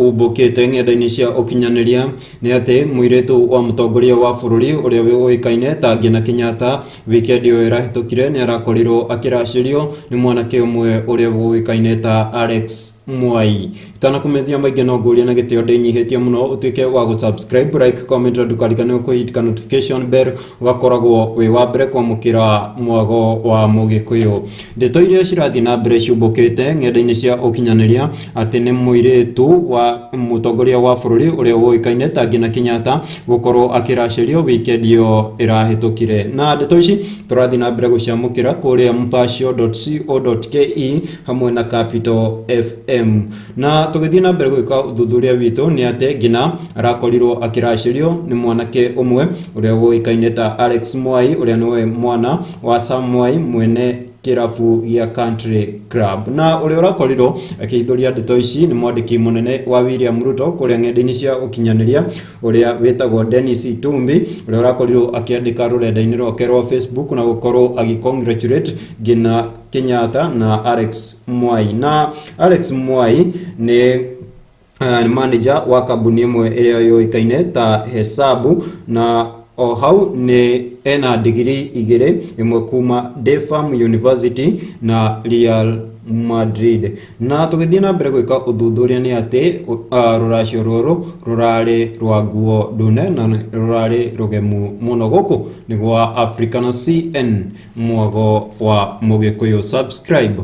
Ũmbũkĩte ng'enda-inĩ cia ũkinyanĩria nĩ atĩ mũirĩtu wa mũtongoria wa bũrũri ũrĩa ũĩkaine ta Ngina Kenyatta, wikendi ĩyo ĩrahĩtũkire nĩ arakorirwo akĩracĩrio nĩ mwanake ũmwe ũrĩa ũĩkaine ta Alex Mwai. Itanakũmenyithia maingĩ, no ngũrie na gĩtĩo ndĩnyihĩtie mũno ũtuĩke wa gũ-subscribe, like, comment na ndũkariganĩrwo kũhit notification bell, ũgakoragwo wĩ wa mbere kwamũkĩra mwago wa Mũgĩkũyũ. Ndeto iria cirathiĩ na mbere ciũmbũkĩte ng'enda-inĩ cia ũkinyanĩria atĩ nĩ mũirĩtu wa mũtongoria wa bũrũri ũrĩa ũĩkaine ta Ngina Kenyatta gũkorwo akĩracĩrio wikendi ĩyo ĩrahĩtũkire, na ndeto ici tũrathiĩ na mbere gũciamũkĩra kũrĩa mpasho.co.ke hamwe na Capital FM. Na tũgĩthiĩ na mbere gwĩka ũthuthuria witũ nĩ atĩ Ngina arakorirwo akĩracĩrio nĩ mwanake ũmwe ũrĩa ũĩkaine ta Alex Mwai, ũrĩa nĩwe mwana wa Sam Mwai, mwene kĩrabu gĩa Country Club. Na ũrĩa ũrakorirwo akĩhithũria ndeto ici nĩ mwandĩki mũnene wa William Ruto kũrĩa ng'enda-inĩ cia ũkinyanĩria, ũrĩa wĩtagwo Dennis Itumbi, ũrĩa ũrakorirwo akĩandĩka rũrenda-inĩ rwake rwa Facebook na gũkorwo agĩ congratulate Ngina Kenyatta na Alex Mwai. Na Alex Mwai nĩ manager wa kambuni ĩmwe ĩrĩa yũĩkaine ta Hesabu, na o hau nĩ ena digiri igĩrĩ, ĩmwe kuma Defam University na Real Madrid. Na tũgĩthiĩ na mbere gwĩka ũthuthuria nĩ atĩ rũracio rũrũ rũrarĩ rwa nguo ndune na rũrarĩ rũgemu mũno. Gũkũ nĩ gwa Africana CN, mwago wa Mũgĩkũyũ. Subscribe.